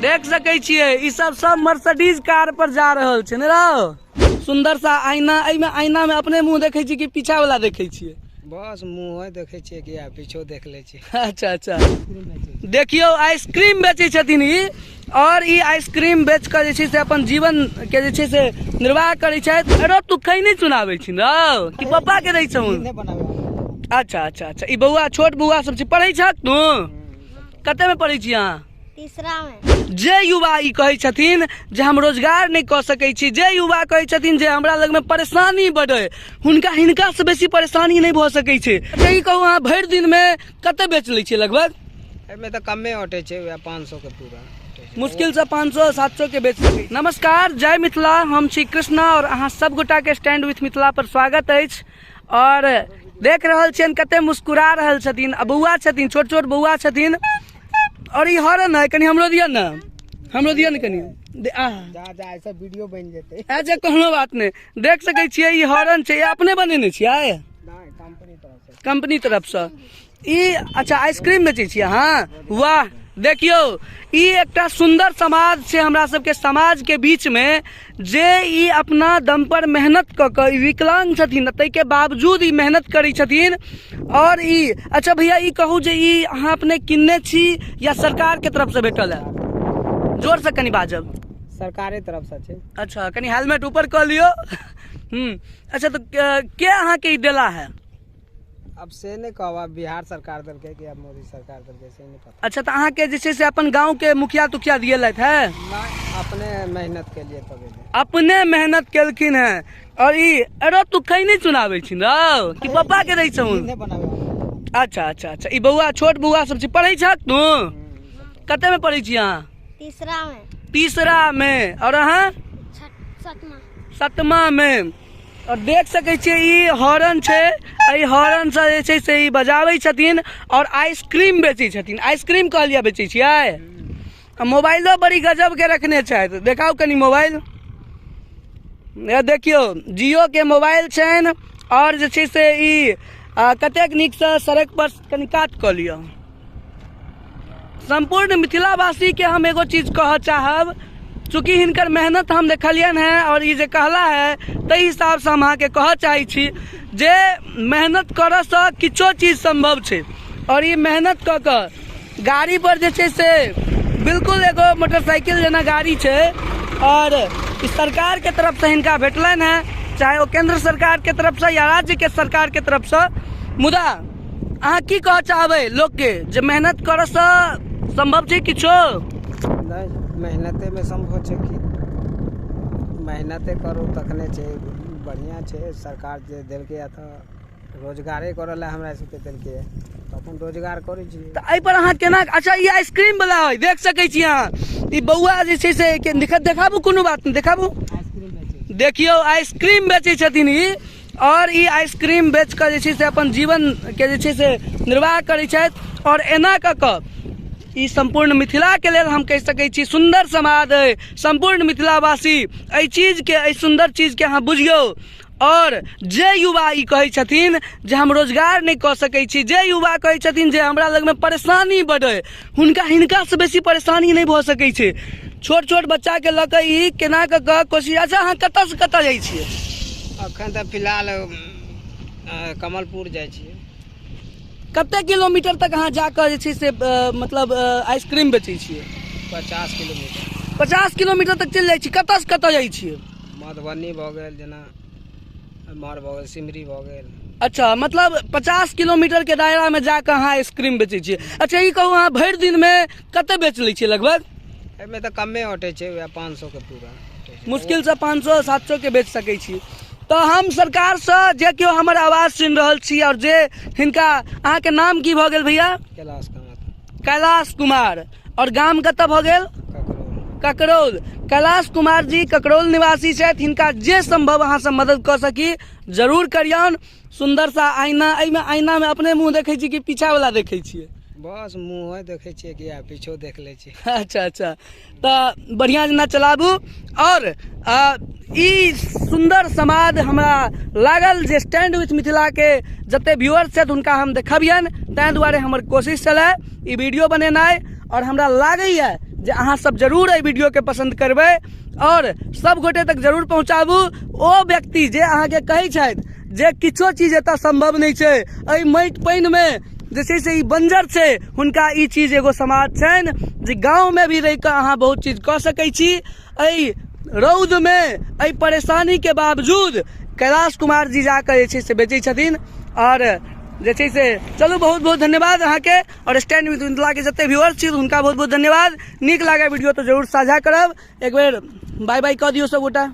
देख सकै छियै ई सब सब मर्सिडीज कार पर जा रहल छै ने रौ। सुंदर सा आईना, एहिमे आईना में अपने मुंह देखै छी कि पीछा वाला देखै छियै? बस मुँहे देखै छियै कि आ पीछो देख लै छियै। अच्छा अच्छा, देखियौ आइसक्रीम बेचै छथिन ई, और ई आइसक्रीम बेच कऽ जे छै से अपन जीवन के जे छै से निर्वाह करै छथि। अरे तू खैनी सुनाबै छी रौ कि पप्पा के दै छहुन? अच्छा अच्छा अच्छा, ई बौआ छोट बौआ सब छै, पढ़ै छहक तू? कते में पढ़ै छी अहाँ? तीसरा में। जे युवा ई कहै छथिन जे हम रोजगार नहि कऽ सकै छी, जे युवा कहै छथिन जे हमरा लगमे परेशानी बड अइ, हुनका हिनकासँ बेसी परेशानी नहि भऽ सकै छै। अच्छा ई कहू, अहाँ भरि दिनमे कते बेच लै छियै लगभग? एहिमे तऽ कमे अटै छै, वएह 500 के पूरा अटै छै। मुश्किलसँ 500 700 के बेच सकै। नमस्कार, जय मिथिला, हम छी कृष्णा और अहाँ सब गोटा के स्टैंड विथ मिथिला पर स्वागत अछि। और देख रहल छियनि कते मुस्कुरा रहल छथिन, आ बौआ छथिन, छोट छोट बौआ छथिन। और ई हरन है, कनि हमरो दिअ ने, हमरो दिअ ने कनि। आह। जा जा, ऐसा वीडियो बनि जेतै। अच्छा कोनो बात नहि। देख सकै छियै ई हॉर्न छै, ई अपने बनेने छियै? नहि, कंपनी तरफ से। कंपनी तरफसँ ई। अच्छा आइसक्रीम बेचै छियै अहाँ? वाह, देखियौ ई एकटा सुन्दर समाज छै हमरा सबके समाजके बीचमे, जे ई अपना दम पर मेहनत कऽ कऽ, ई विकलांग छथिन ताहिके बावजूद ई मेहनत करै छथिन। और ई अच्छा भैया ई कहू जे ई अहाँ अपने किनने छी या सरकारके तरफसँ भेटल है? जोरसँ कनि बाजब। सरकारे तरफसँ छै। अच्छा कनि हेलमेट ऊपर कऽ लियौ। अच्छा तऽ के अहाँके ई देला है? अब से नहि कहब, आब बिहार सरकार देलकै कि आब मोदी सरकार देलकै से नहि पता। अच्छा तऽ अहाँके जे छै से अपन गाँवके मुखिया तुखिया दिएलथि है? नहि, अपने मेहनत केलिए तब एलै। अपने मेहनत केलखिन हैं। और ई अरे तू खैनी सुनाबै छी रौ कि पप्पा के दै छहुन? नहि बनाबै। अच्छा अच्छा अच्छा, ई बौआ छोट बौआ सब छै, पढ़ै छहक तू? कते में पढ़ै छी अहाँ? तीसरा में। तीसरा में। और अहाँ? सतमा। सतमा में। और देख सकै छियै ई हॉर्न छै, एहि हॉर्न से जे छै से ई बजाबै छथिन और आइसक्रीम बेचै छथिन। आइसक्रीम कहलियै बेचै छियै? आ मोबाइलो बड़ी गजब के रखने छथि, देखाउ कनि मोबाइल। ए देखियौ जियो के मोबाइल छनि। और जे छै से ई कतेक नीकसँ सड़क पर कनि कात कऽ लिअ। सम्पूर्ण मिथिलावासीके हम एगो चीज कहऽ चाहब, चूँकि हिनकर मेहनत हम देखलियनि हेँ आओर ई जे कहला है ताहि हिसाबसँ हम अहाँके कहऽ चाहै छी जे मेहनत करऽसँ किछो चीज सम्भव छै। आओर ई मेहनत कऽ कऽ गाड़ीपर जे छै से बिल्कुल एगो मोटरसाइकिल जेना गाड़ी छै, आओर ई सरकारके तरफसँ हिनका भेटलनि हेँ, चाहे ओ केन्द्र सरकारके तरफसँ या राज्यके सरकारके तरफसँ। मुदा अहाँ की कहऽ चाहबै लोकके जे मेहनत करऽसँ सम्भव छै किछो? नहि, मेहनतेमे सम्भव छै कि मेहनते करू तखने छै। बढ़िआँ छै, सरकार जे देलकै तऽ रोजगारे करऽ लए हमरा सबके देलकै तऽ अपन रोजगार करै छियै। तऽ एहिपर अहाँ केना? अच्छा ई आइसक्रीम वाला है, देख सकै छी अहाँ, ई बौआ जे छै से देखाबू, कोनो बात नहि, देखाबू। आइसक्रीम बेचै। देखियौ आइसक्रीम बेचै छथिन ई, और ई आइसक्रीम बेच कऽ जे छै से अपन जीवन के जे छै से निर्वाह करै छथि। और एना कऽ कऽ ई सम्पूर्ण मिथिलाके लेल हम कहि सकै छी सुन्दर समाद अइ। सम्पूर्ण मिथिलावासी एहि चीजके, एहि सुन्दर चीजके अहाँ बुझियौ। और जे युवा ई कहै छथिन जे हम रोजगार नहि कऽ सकै छी, जे युवा कहै छथिन जे हमरा लगमे परेशानी बड अइ, हुनका हिनकासँ बेसी परेशानी नहि भऽ सकै छै। छोट छोट बच्चाके लऽ कऽ ई केना कऽ कऽ कोशिश। अच्छा अहाँ कतऽसँ कतऽ जाइ छियै? अखन तऽ फिलहाल कमलपुर जाइ छियै। कते किलोमीटर तक अहाँ जाकऽ जे छै से मतलब आइसक्रीम बेचै छियै? 50 किलोमीटर। 50 किलोमीटर तक चलि जाइ छी। कतऽसँ कतऽ जाइ छियै? मधुबनी भऽ गेल, जेना एम्हर भऽ गेल, सिमरी भऽ गेल। अच्छा मतलब 50 किलोमीटर के दायरा में जाकऽ अहाँ आइसक्रीम बेचै छियै। अच्छा ई कहू, अहाँ भरि दिनमे कते बेच लै छियै लगभग? एहिमे तऽ कमे अटै छै, वएह 500 के पूरा अटै छै। मुश्किलसँ 500 700 के बेच सकै छी। तऽ हम सरकारसँ, जे केओ हमर आवाज सुनि रहल छी आओर जे हिनका, अहाँके नाम की भऽ गेल भैया? कैलाश कुमार। कैलाश कुमार। आओर गाम कतऽ भऽ गेल? ककरौल। ककरौल। कैलाश कुमार जी ककरौल निवासी छथि। हिनका जे सम्भव अहाँसँ मदद कऽ सकी जरूर करियौन। सुन्दर सा आईना, एहिमे आईना में अपने मुंह देखै छी कि पीछा वाला देखै छियै? बस मुँहे देखै छियै कि आ पीछो देख लै छियै। अच्छा अच्छा, तऽ बढ़िआँ जेना चलाबू। आओर ई सुन्दर समाद हमरा लागल जे स्टैंड विथ मिथिलाके जते व्यूअर्स छथि हुनका हम देखबियनि, ताहि दुआरे हमर कोशिश छलै ई वीडियो बनेनाइ। आओर हमरा लागैए जे अहाँ सब जरूर एहि वीडियोके पसन्द करबै आओर सब गोटे तक जरूर पहुँचाबू। ओ व्यक्ति जे अहाँके कहै छथि जे किछो चीज एतऽ सम्भव नहि छै, एहि माटि पानिमे जे छै से ई बंजर छै, हुनका ई चीज एगो समाज छनि जे गाँवमे भी रहि कऽ अहाँ बहुत चीज कऽ सकै छी। एहि रौदमे एहि परेशानीके बावजूद कैलाश कुमार जी जाकऽ जे छै से बेचै छथिन। आओर जे छै से चलू, बहुत बहुत धन्यवाद अहाँके आओर स्टैंड विथ मिथिलाके जते व्यूअर्स छी हुनका बहुत बहुत धन्यवाद। नीक लागै वीडियो तऽ जरूर साझा करब। एक बेर बाय बाय कऽ दियौ सब गोटा।